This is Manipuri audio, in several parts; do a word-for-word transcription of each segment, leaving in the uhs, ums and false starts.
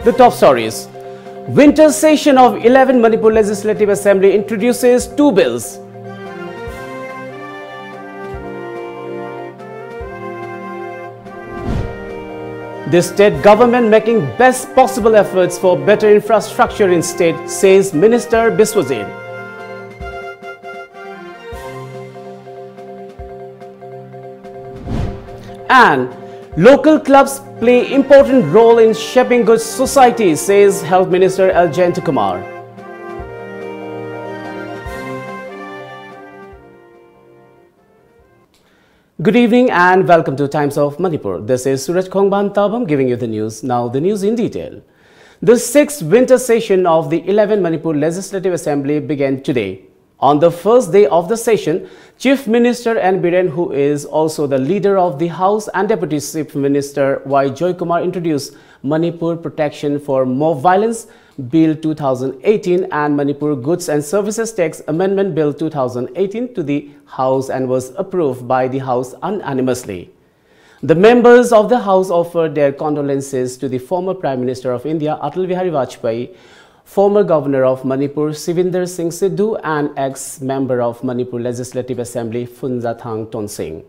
The top stories. Winter session of eleven Manipur Legislative Assembly introduces two bills. The state government making best possible efforts for better infrastructure in state, says Minister Biswajit. And local clubs play important role in shaping good society, says Health Minister L Jayantakumar. Good evening and welcome to Times of Manipur. This is Suraj Khongban Tabam giving you the news. Now the news in detail. The sixth winter session of the eleventh Manipur Legislative Assembly began today. On the first day of the session, Chief Minister N Biren, who is also the leader of the House, and Deputy Chief Minister Y Joykumar introduced Manipur Protection for More Violence Bill two thousand eighteen and Manipur Goods and Services Tax Amendment Bill two thousand eighteen to the House and was approved by the House unanimously. The members of the House offered their condolences to the former Prime Minister of India, Atal Bihari Vajpayee, former Governor of Manipur, Sivinder Singh Sidhu, and ex-member of Manipur Legislative Assembly, Phunzathang Tonsing.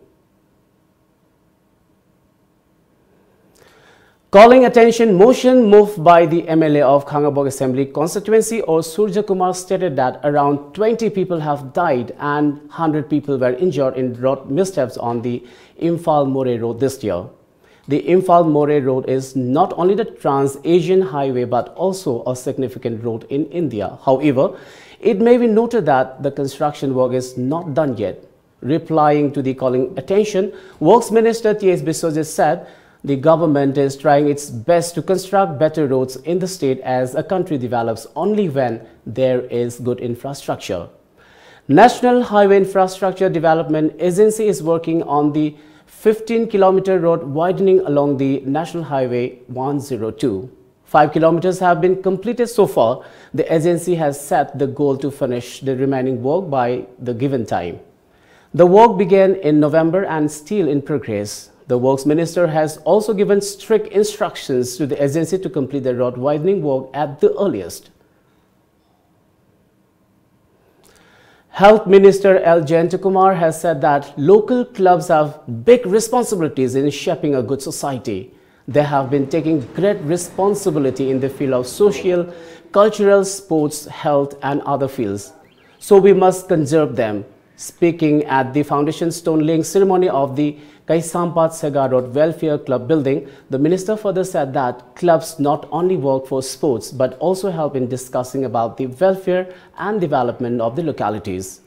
Calling attention motion moved by the M L A of Khangabok Assembly Constituency, O Surja Kumar, stated that around twenty people have died and hundred people were injured in road mishaps on the Imphal Moreh Road this year. The Imphal Moreh Road is not only the Trans-Asian Highway but also a significant road in India. However, it may be noted that the construction work is not done yet. Replying to the calling attention, Works Minister T S Biswajit said the government is trying its best to construct better roads in the state as a country develops only when there is good infrastructure. National Highway Infrastructure Development Agency is working on the fifteen kilometer road widening along the National Highway one zero two. Five kilometers have been completed so far. The agency has set the goal to finish the remaining work by the given time. The work began in November and still in progress. The Works Minister has also given strict instructions to the agency to complete the road widening work at the earliest. Health Minister L Jayantakumar has said that local clubs have big responsibilities in shaping a good society. They have been taking great responsibility in the field of social, cultural, sports, health, and other fields. So we must conserve them. Speaking at the foundation stone laying ceremony of the Kaisampat Sega Road Welfare Club building, the minister further said that clubs not only work for sports but also help in discussing about the welfare and development of the localities.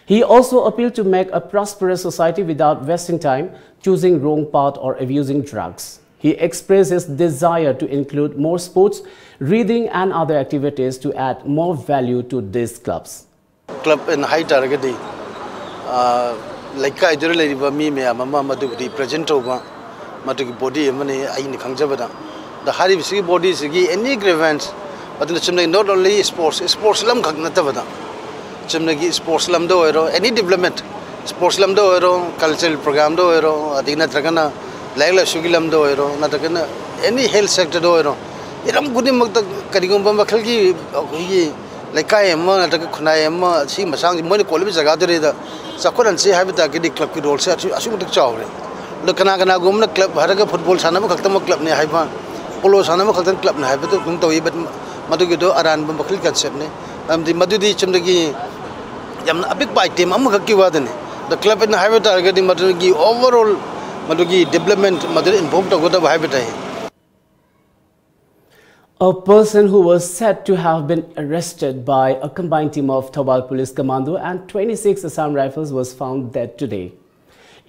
He also appealed to make a prosperous society without wasting time, choosing wrong path or abusing drugs. He expressed his desire to include more sports, reading and other activities to add more value to these clubs. Club ꯑꯅ ꯍꯥꯏ ꯇꯥꯔꯒꯗꯤ, ꯑ, ꯂꯩꯀꯥꯏꯗꯨꯗ ꯂꯩꯔꯤꯕ ꯃꯤ ꯃꯌꯥꯝ ꯑꯃ ꯃꯗꯨꯕꯨꯗꯤ present ꯇꯧꯕ ꯃꯗꯨꯒꯤ body ꯑꯃꯅꯤ ꯑꯩꯅ ꯈꯪꯖꯕꯗ꯫ ꯑꯗ ꯍꯥꯏꯔꯤꯕꯁꯤꯒꯤ bodyꯁꯤꯒꯤ any grievance, ꯑꯗꯨꯅ ꯆꯨꯝꯅꯒꯤ not only sports, sports ꯂꯝꯈꯛ ꯅꯠꯇꯕꯗ, ꯆꯨꯝꯅꯒꯤ sports ꯂꯝꯗ ꯑꯣꯏꯔꯣ, any development, sports ꯂꯝꯗ ꯑꯣꯏꯔꯣ, cultural programꯗ ꯑꯣꯏꯔꯣ, ꯑꯗꯒꯤ ꯅꯠꯇ꯭ꯔꯒꯅ ꯂꯥꯏꯔꯤꯛ ꯂꯥꯏꯁꯨꯒꯤ ꯂꯝꯗ ꯑꯣꯏꯔꯣ, ꯅꯠꯇ꯭ꯔꯒꯅ any health sectorꯗ ꯑꯣꯏꯔꯣ, ꯍꯤꯔꯝ ꯈꯨꯗꯤꯡꯃꯛꯇ ꯀꯔꯤꯒꯨꯝꯕ ꯃꯈꯜꯒꯤ ꯑꯩꯈꯣꯏꯒꯤ ꯂꯩꯀꯥꯏ ꯑꯃ ꯅꯠꯇ꯭ꯔꯒ ꯈꯨꯟꯅꯥꯏ ꯑꯃ ꯁꯤꯒꯤ ꯃꯁꯥꯡꯁꯤ ꯃꯣꯏꯅ ꯀꯣꯜꯂꯤꯕ ꯖꯒꯥꯗꯨꯗꯩꯗ ꯆꯥꯎꯈꯠꯍꯟꯁꯤ ꯍꯥꯏꯕ ꯇꯥꯔꯒꯗꯤ clubꯀꯤ roleꯁꯦ ꯑꯁꯨꯛ-, ꯑꯁꯨꯛ ꯃꯇꯤꯛ ꯆꯥꯎꯔꯦ꯫ ꯑꯗꯣ ꯀꯅꯥ ꯀꯅꯥꯒꯨꯝꯕꯅ club ꯍꯥꯏꯔꯒ football ꯁꯥꯟꯅꯕ ꯈꯛꯇꯃꯛ clubꯅꯤ ꯍꯥꯏꯕ, polo ꯁꯥꯟꯅꯕ ꯈꯛꯇꯪ clubꯅꯤ ꯍꯥꯏꯕꯗꯨ ꯑꯗꯨꯝ ꯇꯧꯏ, but ꯃꯗꯨꯒꯤꯗꯣ ꯑꯔꯥꯟꯕ ꯃꯈꯜ conceptꯅꯤ꯫ ꯃꯔꯝꯗꯤ ꯃꯗꯨꯗꯤ ꯆꯨꯝꯅꯒꯤ ꯌꯥꯝꯅ ꯑꯄꯤꯛꯄ item ꯑꯃꯈꯛꯀꯤ ꯋꯥꯗꯅꯤ꯫ ꯑꯗꯣ club ꯑꯅ ꯍꯥꯏꯕ ꯇꯥꯔꯒꯗꯤ ꯃꯗꯨꯒꯤ overall ꯃꯗꯨꯒꯤ development ꯃꯗꯨꯗ involve ꯇꯧꯒꯗꯕ ꯍꯥꯏꯕ ꯇꯥꯏ꯫ A person who was said to have been arrested by a combined team of Thoubal Police Commando and twenty-six Assam Rifles was found dead today.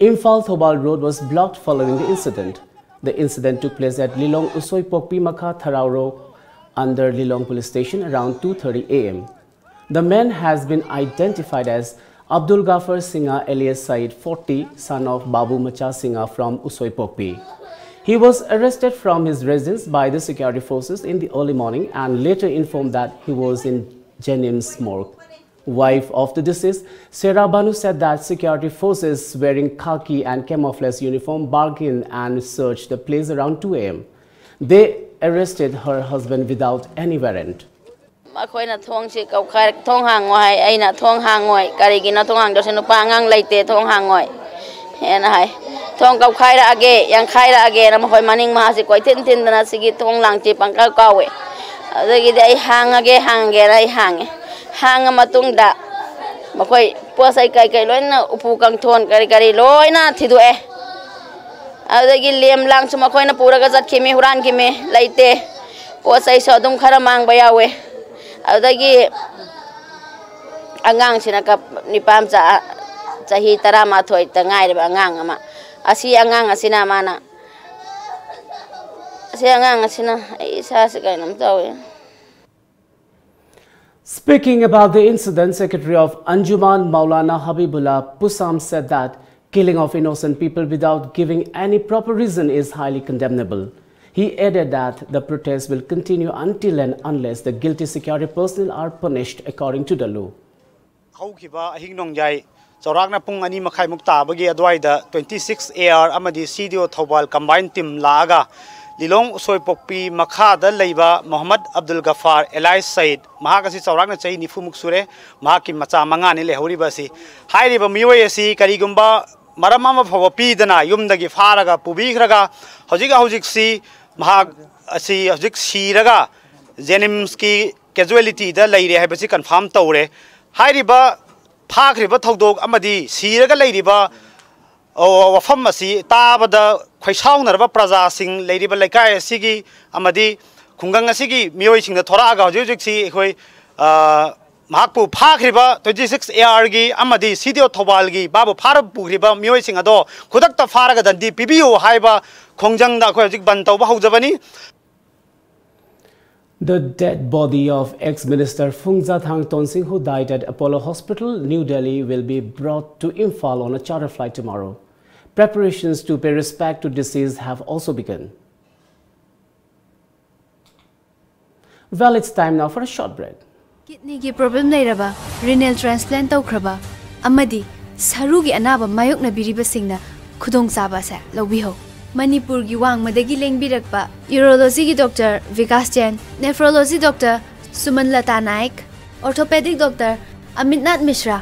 Imphal Thoubal road was blocked following the incident. The incident took place at Lilong Usoi Pokpi Makha Tharauro under Lilong Police Station around two thirty a m. The man has been identified as Abdul Ghaffar Singha alias Saeed, forty, son of Babu Macha Singha from Usoi Pokpi. He was arrested from his residence by the security forces in the early morning and later informed that he was in JNIMS morgue. Wife of the deceased, Sarah Banu, said that security forces wearing khaki and camouflage uniform barged in and searched the place around two a m. They arrested her husband without any warrant. ꯃꯈꯣꯏꯅ ꯊꯣꯡꯁꯤ ꯀꯧꯈꯥꯏ, "ꯊꯣꯡ ꯍꯥꯡꯉꯣ" ꯍꯥꯏ꯫ ꯑꯩꯅ "ꯊꯣꯡ ꯍꯥꯡꯉꯣꯏ"꯫ "ꯀꯔꯤꯒꯤꯅꯣ ꯊꯣꯡ ꯍꯥꯡꯗꯣꯏꯁꯦ? ꯅꯨꯄꯥ ꯑꯉꯥꯡ ꯂꯩꯇꯦ, ꯊꯣꯡ ꯍꯥꯡꯉꯣꯏ" ꯍꯥꯏꯅ ꯍꯥꯏ꯫ "ꯊꯣꯡ ꯀꯧꯈꯥꯏꯔꯛꯑꯒꯦ, ꯌꯥꯡꯈꯥꯏꯔꯛꯑꯒꯦꯅ" ꯃꯈꯣꯏ ꯃꯅꯤꯡ ꯃꯍꯥꯁꯤ ꯀꯣꯏꯊꯤꯟ ꯊꯤꯟꯗꯅ ꯁꯤꯒꯤ ꯊꯣꯡ ꯂꯥꯡꯁꯤ ꯄꯪꯀꯥꯎ ꯀꯥꯎꯋꯦ꯫ ꯑꯗꯨꯗꯒꯤꯗꯤ ꯑꯩ "ꯍꯥꯡꯉꯒꯦ, ꯍꯥꯡꯉꯒꯦꯅ" ꯑꯩ ꯍꯥꯡꯉꯦ꯫ ꯍꯥꯡꯉ ꯃꯇꯨꯡꯗ ꯃꯈꯣꯏ ꯄꯣꯠ ꯆꯩ ꯀꯩ ꯀꯩ ꯂꯣꯏꯅ, ꯎꯄꯨ ꯀꯥꯡꯊꯣꯟ ꯀꯔꯤ ꯀꯔꯤ ꯂꯣꯏꯅ ꯊꯤꯗꯣꯛꯑꯦ꯫ ꯑꯗꯨꯗꯒꯤ ꯂꯦꯝ ꯂꯥꯡꯁꯨ ꯃꯈꯣꯏꯅ ꯄꯨꯔꯒ ꯆꯠꯈꯤꯃꯤ, ꯍꯨꯔꯥꯟꯈꯤꯃꯤ, ꯂꯩꯇꯦ꯫ ꯄꯣꯠ ꯆꯩꯁꯨ ꯑꯗꯨꯝ ꯈꯔ ꯃꯥꯡꯕ ꯌꯥꯎꯋꯦ꯫ ꯑꯗꯨꯗꯒꯤ ꯑꯉꯥꯡꯁꯤꯅ ꯀꯞ-, ꯅꯤꯄꯥ ꯃꯆꯥ, ꯆꯍꯤ ꯇꯔꯥꯃꯥꯊꯣꯏꯇ ꯉꯥꯏꯔꯤꯕ ꯑꯉꯥꯡ ꯑꯃ꯫ ꯑꯁꯤ ꯑꯉꯥꯡ ꯑꯁꯤꯅ ꯃꯥꯅ, ꯑꯁꯤ ꯑꯉꯥꯡ ꯑꯁꯤꯅ ꯑꯩ ꯏꯁꯥꯁꯦ ꯀꯩꯅꯣꯝ ꯇꯧꯋꯦ꯫ Speaking about the incident, Secretary of Anjuman, Maulana Habibullah Pusam, said that killing of innocent people without giving any proper reason is highly condemnable. He added that the protest will continue until and unless the guilty security personnel are punished according to the law. ꯍꯧꯈꯤꯕ ꯑꯍꯤꯡ ꯅꯣꯡꯌꯥꯏ ꯆꯥꯎꯔꯥꯛꯅ ꯄꯨꯡ ꯑꯅꯤ ꯃꯈꯥꯏꯃꯨꯛ ꯇꯥꯕꯒꯤ ꯑꯗꯨꯋꯥꯏꯗ twenty six A R ꯑꯃꯗꯤ C D O Thoubal combine team ꯂꯥꯛꯑꯒ ꯂꯤꯂꯣꯡ ꯎꯁꯣꯏꯄꯣꯛꯄꯤ ꯃꯈꯥꯗ ꯂꯩꯕ ꯃꯣꯍꯝꯃꯗ ꯑꯕꯗꯨꯜ ꯒꯐꯥꯔ alias ꯁꯌꯤꯗ, ꯃꯍꯥꯛ ꯑꯁꯤ ꯆꯥꯎꯔꯥꯛꯅ ꯆꯍꯤ ꯅꯤꯐꯨꯃꯨꯛ ꯁꯨꯔꯦ, ꯃꯍꯥꯛꯀꯤ ꯃꯆꯥ ꯃꯉꯥꯅꯤ ꯂꯩꯍꯧꯔꯤꯕ ꯑꯁꯤ꯫ ꯍꯥꯏꯔꯤꯕ ꯃꯤꯑꯣꯏ ꯑꯁꯤ ꯀꯔꯤꯒꯨꯝꯕ ꯃꯔꯝ ꯑꯃ ꯐꯥꯎꯕ ꯄꯤꯗꯅ ꯌꯨꯝꯗꯒꯤ ꯐꯥꯔꯒ ꯄꯨꯕꯤꯈ꯭ꯔꯒ ꯍꯧꯖꯤꯛ ꯍꯧꯖꯤꯛꯁꯤ ꯃꯍꯥꯛ ꯑꯁꯤ ꯍꯧꯖꯤꯛ ꯁꯤꯔꯒ ꯖꯦꯅꯤꯝꯁꯀꯤ casualtyꯗ ꯂꯩꯔꯦ ꯍꯥꯏꯕꯁꯤ confirm ꯇꯧꯔꯦ꯫ ꯍꯥꯏꯔꯤꯕ ꯐꯥꯈ꯭ꯔꯤꯕ ꯊꯧꯗꯣꯛ ꯑꯃꯗꯤ ꯁꯤꯔꯒ ꯂꯩꯔꯤꯕ, ꯑꯣ, ꯋꯥꯐꯝ ꯑꯁꯤ ꯇꯥꯕꯗ ꯈꯣꯏꯁꯥꯎꯅꯔꯕ ꯄ꯭ꯔꯖꯥꯁꯤꯡ ꯂꯩꯔꯤꯕ ꯂꯩꯀꯥꯏ ꯑꯁꯤꯒꯤ ꯑꯃꯗꯤ ꯈꯨꯡꯒꯪ ꯑꯁꯤꯒꯤ ꯃꯤꯑꯣꯏꯁꯤꯡꯅ ꯊꯣꯔꯛꯑꯒ ꯍꯧꯖꯤꯛ ꯍꯧꯖꯤꯛꯁꯤ ꯑꯩꯈꯣꯏ, ꯑ, ꯃꯍꯥꯛꯄꯨ ꯐꯥꯈ꯭ꯔꯤꯕ twenty six A Rꯒꯤ ꯑꯃꯗꯤ C D O ꯊꯧꯕꯥꯜꯒꯤ ꯃꯥꯕꯨ ꯐꯥꯔ ꯄꯨꯈ꯭ꯔꯤꯕ ꯃꯤꯑꯣꯏꯁꯤꯡ ꯑꯗꯣ ꯈꯨꯗꯛꯇ ꯐꯥꯔꯒ ꯗꯟꯗꯤ ꯄꯤꯕꯤꯌꯨ ꯍꯥꯏꯕ ꯈꯣꯡꯖꯪꯗ ꯑꯩꯈꯣꯏ ꯍꯧꯖꯤꯛ ꯕꯟ ꯇꯧꯕ ꯍꯧꯖꯕꯅꯤ꯫ The dead body of ex-minister Phung Zathang Tonsing, who died at Apollo Hospital, New Delhi, will be brought to Imphal on a charter flight tomorrow. Preparations to pay respect to deceased have also begun. Well, it's time now for a short break. ꯀꯤꯗꯅꯤꯒꯤ ꯄ꯭ꯔꯣꯕ꯭ꯂꯦꯝ ꯂꯩꯔꯕ, ꯔꯤꯅꯦꯜ ꯇ꯭ꯔꯥꯟꯁꯄ꯭ꯂꯥꯟ ꯇꯧꯈ꯭ꯔꯕ ꯑꯃꯗꯤ ꯁꯔꯨꯒꯤ ꯑꯅꯥꯕ ꯃꯥꯌꯣꯛꯅꯕꯤꯔꯤꯕꯁꯤꯡꯅ ꯈꯨꯗꯣꯡꯆꯥꯕ ꯑꯁꯦ ꯂꯧꯕꯤꯍꯧ꯫ ꯃꯅꯤꯄꯨꯔꯒꯤ ꯋꯥꯡꯃꯗꯒꯤ ꯂꯦꯡꯕꯤꯔꯛꯄ ꯌꯨꯔꯣꯂꯣꯖꯤꯒꯤ doctor Bikash Jain, nephrology doctor Suman Lata Naik, orthopaedic doctor Amitnath Mishra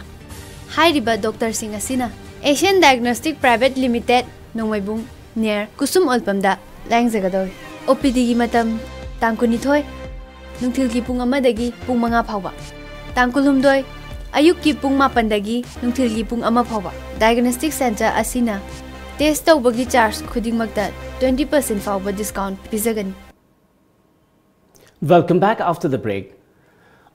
ꯍꯥꯏꯔꯤꯕ ꯗꯣꯛꯇꯔꯁꯤꯡ ꯑꯁꯤꯅ Asian diagnostic private limited, Nongmeibung, near Kusum ꯑꯣꯜꯄꯝꯗ ꯂꯥꯌꯦꯡꯖꯒꯗꯧꯔꯤ꯫ ꯑꯣ ꯄꯤ ꯗꯤꯒꯤ ꯃꯇꯝ ꯇꯥꯡ ꯀꯨꯟꯅꯤꯊꯣꯏ, ꯅꯨꯡꯊꯤꯜꯒꯤ ꯄꯨꯡ ꯑꯃꯗꯒꯤ ꯄꯨꯡ ꯃꯉꯥ ꯐꯥꯎꯕ, ꯇꯥꯡ ꯀꯨꯟꯍꯨꯝꯗꯣꯏ, ꯑꯌꯨꯛꯀꯤ ꯄꯨꯡ ꯃꯥꯄꯟꯗꯒꯤ ꯅꯨꯡꯊꯤꯜꯒꯤ ꯄꯨꯡ ꯑꯃ ꯐꯥꯎꯕ꯫ ꯗꯥꯏꯒꯅꯣꯁꯇꯤꯛ ꯁꯦꯟꯇꯔ ꯑꯁꯤꯅ ꯇꯦꯁ ꯇꯧꯕꯒꯤ ꯆꯥꯔꯖ ꯈꯨꯗꯤꯡꯃꯛꯇ twenty percent ꯐꯥꯎꯕ ꯗꯤꯁꯀꯥꯎꯟ ꯄꯤꯖꯒꯅꯤ꯫ Welcome back after the break.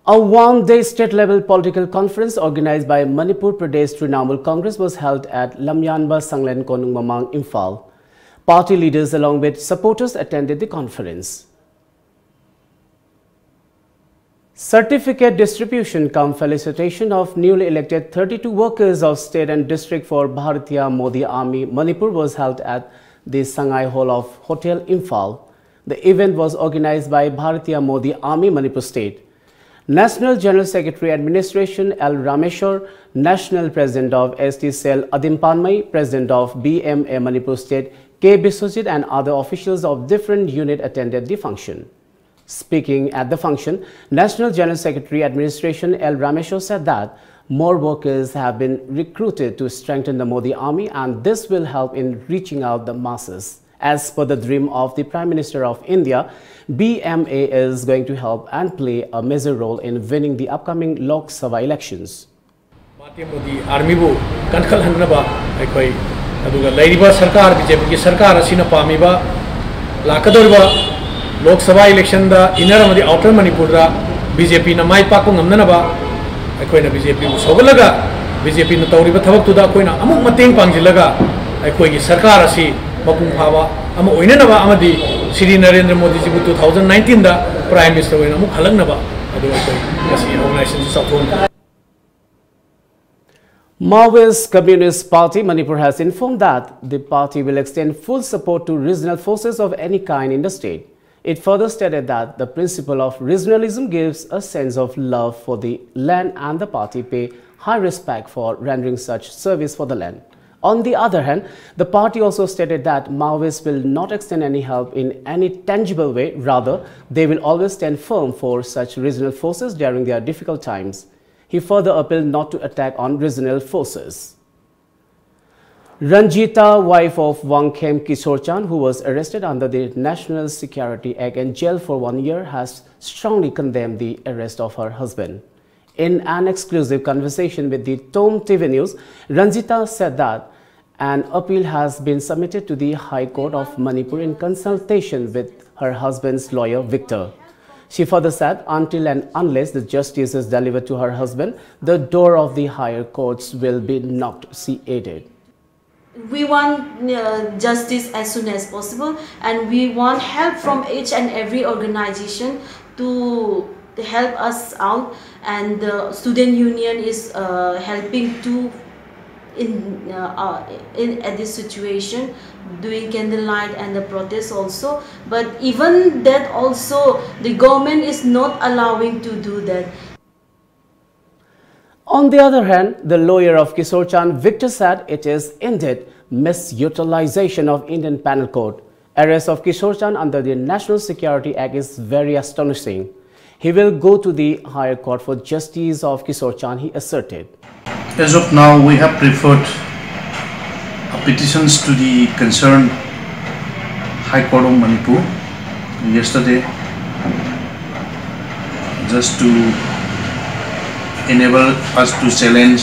A one-day state-level political conference organized by Manipur Pradesh Trinamool Congress was held at Lamyanba Sanglen Konung Mamang, Imphal. Party leaders along with supporters attended the conference. Certificate distribution cum felicitation of newly elected thirty-two workers of state and district for Bharatiya Modi Army Manipur was held at the Sangai Hall of Hotel Imphal. The event was organized by Bharatiya Modi Army Manipur State. National General Secretary Administration L Rameshwar, National President of S T Cell Adim Panmei, President of B M A Manipur State K Biswajit and other officials of different unit attended the function. Speaking at the function, National General Secretary Administration L Rameshwar said that more workers have been recruited to strengthen the Modi army, and this will help in reaching out the masses. As per the dream of the Prime Minister of India, B M A is going to help and play a major role in winning the upcoming Lok Sabha elections. ꯃꯍꯥꯇꯃꯥ ꯃꯣꯗꯤ ꯑꯥꯔꯃꯤꯕꯨ ꯀꯟꯈꯠꯍꯟꯅꯕ ꯑꯩꯈꯣꯏ, ꯑꯗꯨꯒ ꯂꯩꯔꯤꯕ ꯁꯔꯀꯥꯔ, ꯕꯤ ꯖꯦ ꯄꯤꯒꯤ ꯁꯔꯀꯥꯔ ꯑꯁꯤꯅ ꯄꯥꯝꯃꯤꯕ ꯂꯥꯛꯀꯗꯧꯔꯤꯕ ꯂꯣꯛ ꯁꯚꯥ ꯏꯂꯦꯛꯁꯟꯗ ꯏꯟꯅꯔ ꯑꯃꯗꯤ ꯑꯥꯎꯇꯔ ꯃꯅꯤꯄꯨꯔꯗ ꯕꯤ ꯖꯦ ꯄꯤꯅ ꯃꯥꯏ ꯄꯥꯛꯄ ꯉꯝꯅꯅꯕ ꯑꯩꯈꯣꯏꯅ ꯕꯤ ꯖꯦ ꯄꯤꯕꯨ ꯁꯧꯒꯠꯂꯒ, ꯕꯤ ꯖꯦ ꯄꯤꯅ ꯇꯧꯔꯤꯕ ꯊꯕꯛꯇꯨꯗ ꯑꯩꯈꯣꯏꯅ ꯑꯃꯨꯛ ꯃꯇꯦꯡ ꯄꯥꯡꯁꯤꯜꯂꯒ ꯑꯩꯈꯣꯏꯒꯤ ꯁꯔꯀꯥꯔ ꯑꯁꯤ ꯃꯄꯨꯡ ꯐꯥꯕ ꯑꯃ ꯑꯣꯏꯅꯅꯕ ꯑꯃꯗꯤ Shri Narendra ꯃꯣꯗꯤꯖꯤꯕꯨ two thousand nineteenꯗ Prime Minister ꯑꯣꯏꯅ ꯑꯃꯨꯛ ꯍꯜꯂꯛꯅꯕ ꯑꯗꯨ ꯑꯩꯈꯣꯏ ꯉꯁꯤ organizationꯁꯤ ꯆꯥꯎꯊꯣꯛꯍꯟꯕꯅꯤ꯫ Maoist Communist Party Manipur has informed that the party will extend full support to regional forces of any kind in the state. It further stated that the principle of regionalism gives a sense of love for the land and the party pay high respect for rendering such service for the land. On the other hand, the party also stated that Maoists will not extend any help in any tangible way. Rather, they will always stand firm for such regional forces during their difficult times. He further appealed not to attack on regional forces. Ranjita, wife of Wangkhem Kishorchan, who was arrested under the National Security Act and jailed for one year, has strongly condemned the arrest of her husband. In an exclusive conversation with the Tom T V News, Ranjita said that an appeal has been submitted to the High Court of Manipur in consultation with her husband's lawyer, Victor. She further said, until and unless the justice is delivered to her husband, the door of the higher courts will be knocked, she added. We want uh, justice as soon as possible, and we want help from each and every organization to help us out. And the student union is uh, helping to in uh, uh, in at this situation, doing candlelight and the protest also. But even that also, the government is not allowing to do that. On the other hand, the lawyer of Kishorchan, Victor, said it is indeed misutilization of Indian Penal Code. Arrest of Kishorchan under the National Security Act is very astonishing. He will go to the higher court for justice of Kishorchan, he asserted. As of now, we have preferred petitions to the concerned High Court of Manipur yesterday, just to enable us to challenge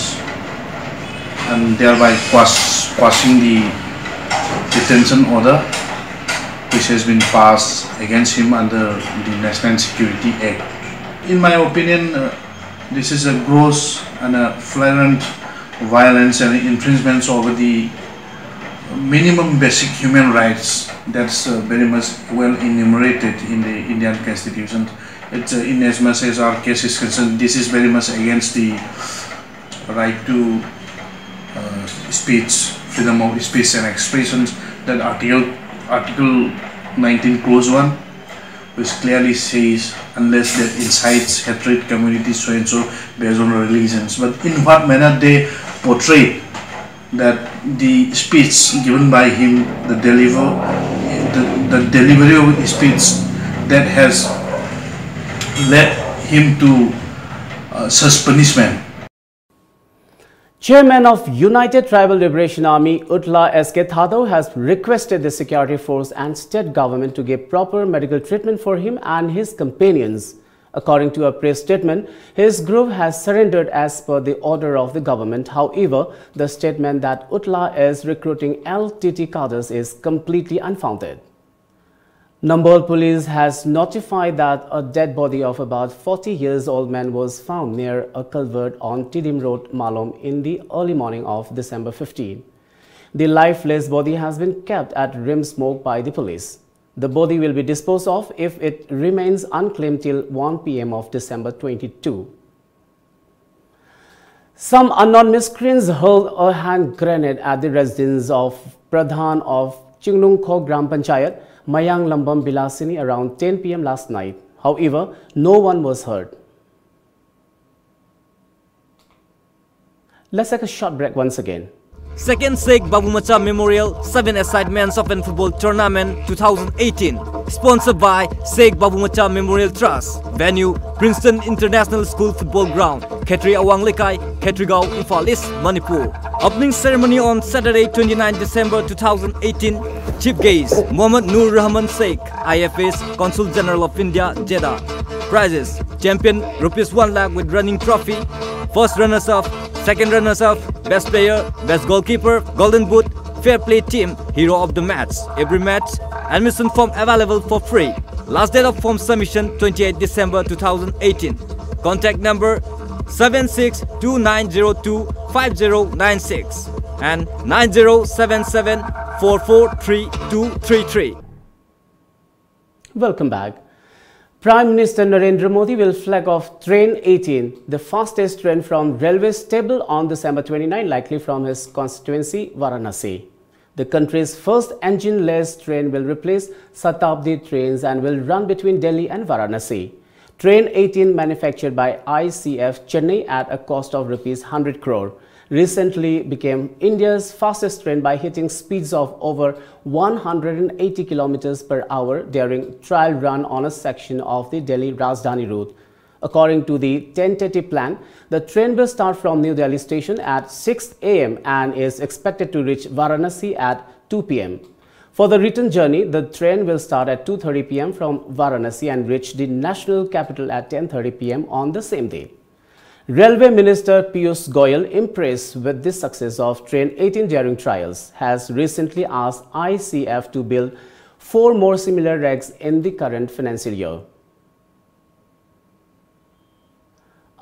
and thereby quash, quashing the detention order which has been passed against him under the National Security Act. In my opinion, uh, this is a gross and a flagrant violence and infringements over the minimum basic human rights that's uh, very much well enumerated in the Indian Constitution. It's uh, in as much as our case is concerned, this is very much against the right to uh, speech, freedom of speech and expressions, that article, Article nineteen, clause one. Which clearly says, "Unless that incites hatred, community so and so, based on religions." But in what manner they portray that the speech given by him, the deliver, the, the delivery of his speech that has led him to uh, such punishment. Chairman of United Tribal Liberation Army, UTLA, S K Thadou, has requested the security force and state government to give proper medical treatment for him and his companions. According to a press statement, his group has surrendered as per the order of the government. However, the statement that UTLA is recruiting L T T cadres is completely unfounded. Nambol police has notified that a dead body of about forty years old man was found near a culvert on Tiddim Road, Malom, in the early morning of December fifteen. The lifeless body has been kept at RIMS morgue by the police. The body will be disposed of if it remains unclaimed till one p.m. of December twenty-two. Some unknown miscreants hurled a hand grenade at the residence of Pradhan of Chinglungkho Gram Panchayat, Mayang Lambam Bilasini, around ten p.m. last night. However, no one was hurt. Let's take a short break once again. Second Sheikh Babu Macha Memorial seven Excitements of an Football Tournament two thousand eighteen. Sponsored by Sheikh Babu Macha Memorial Trust. Venue, Princeton International School Football Ground, Khetri Awang Lekai, Khetrigao, Imphal East, Manipur. Opening ceremony on Saturday, twenty-ninth December two thousand eighteen. Chief guest, Mohammad Nur Rahman Sheikh, I F S, Consul General of India, Jeddah. Prizes, champion, rupees one lakh with running trophy. First runners-up, second runners-up, best player, best goalkeeper, golden boot, fair play team, hero of the match. Every match, admission form available for free. Last date of form submission, twenty-eighth December two thousand eighteen. Contact number seven six two nine zero two five zero nine six and nine zero seven seven four four three two three three. Welcome back. Prime Minister Narendra Modi will flag off Train eighteen, the fastest train from railway stable, on December twenty-nine, likely from his constituency, Varanasi. The country's first engine-less train will replace Shatabdi trains and will run between Delhi and Varanasi. Train eighteen, manufactured by I C F Chennai at a cost of rupees one hundred crore, recently became India's fastest train by hitting speeds of over one hundred eighty kilometers per hour during trial run on a section of the Delhi Rajdhani route. According to the tentative plan, the train will start from New Delhi station at six a m and is expected to reach Varanasi at two p m. For the return journey, the train will start at two thirty p m from Varanasi and reach the national capital at ten thirty p m on the same day. Railway Minister Piyush Goyal, impressed with the success of Train eighteen during trials, has recently asked I C F to build four more similar rakes in the current financial year.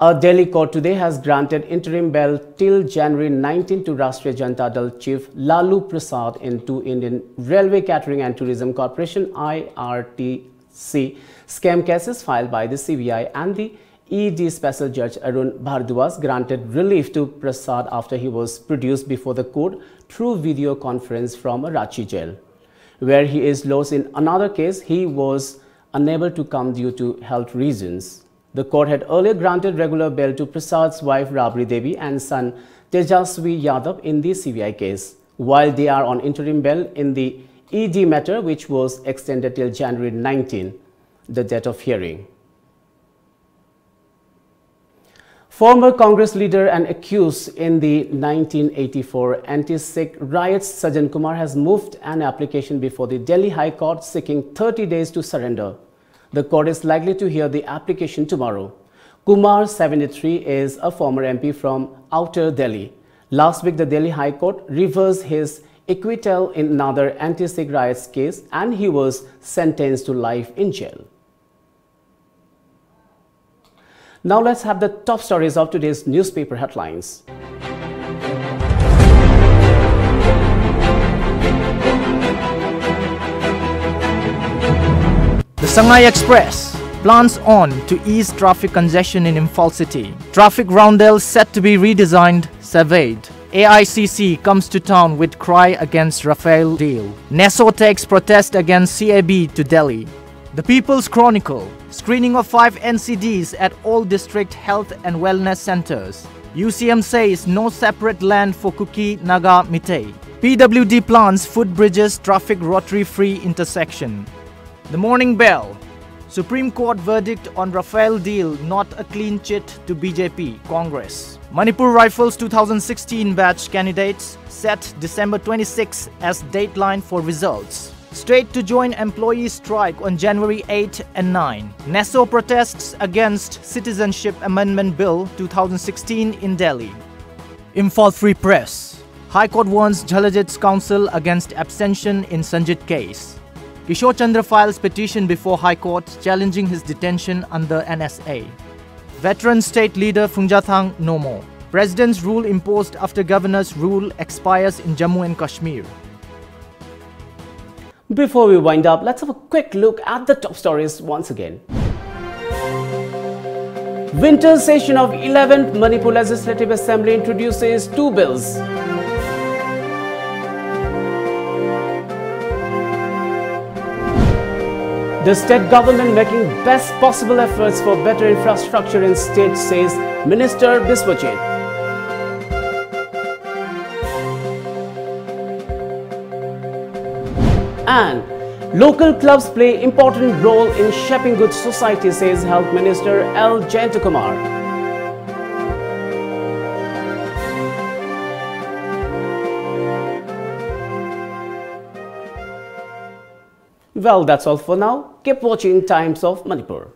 A Delhi court today has granted interim bail till January nineteen to Rashtriya Janata Dal chief Lalu Prasad in two Indian Railway Catering and Tourism Corporation, I R T C, scam cases filed by the C B I and the E D. Special Judge Arun Bhardwaj granted relief to Prasad after he was produced before the court through video conference from a Ranchi jail, where he is lodged in another case. He was unable to come due to health reasons. The court had earlier granted regular bail to Prasad's wife Rabri Devi and son Tejaswi Yadav in the C B I case. While they are on interim bail in the E D matter, which was extended till January nineteen, the date of hearing. Former Congress leader and accused in the nineteen eighty-four anti-Sikh riots, Sajjan Kumar, has moved an application before the Delhi High Court seeking thirty days to surrender. The court is likely to hear the application tomorrow. Kumar, seventy-three, is a former M P from Outer Delhi. Last week, the Delhi High Court reversed his acquittal in another anti-Sikh riots case, and he was sentenced to life in jail. Now let's have the top stories of today's newspaper headlines. The Sangai Express plans on to ease traffic congestion in Imphal city. Traffic roundel set to be redesigned, surveyed. A I C C comes to town with cry against Rafale deal. NESO takes protest against C A B to Delhi. The People's Chronicle, screening of five N C Ds at all district health and wellness centers. U C M says no separate land for Kuki, Naga, Meitei. P W D plans footbridges, traffic rotary-free intersection. The Morning Bell, Supreme Court verdict on Rafale deal not a clean chit to B J P, Congress. Manipur Rifles two thousand sixteen batch candidates set December twenty-sixth as deadline for results. State to join employee strike on January eight and nine. NESO protests against Citizenship Amendment Bill two thousand sixteen in Delhi. Imphal Free Press. High Court warns Jhalajit's counsel against abstention in Sanjit case. Kishore Chandra files petition before High Court challenging his detention under N S A. Veteran state leader Phungjathang no more. President's rule imposed after governor's rule expires in Jammu and Kashmir. Before we wind up, let's have a quick look at the top stories once again. Winter session of eleventh Manipur Legislative Assembly introduces two bills. The state government making best possible efforts for better infrastructure in state, says Minister Biswajit. And local clubs play important role in shaping good society, says Health Minister L Jayantakumar. Well, that's all for now. Keep watching Times of Manipur.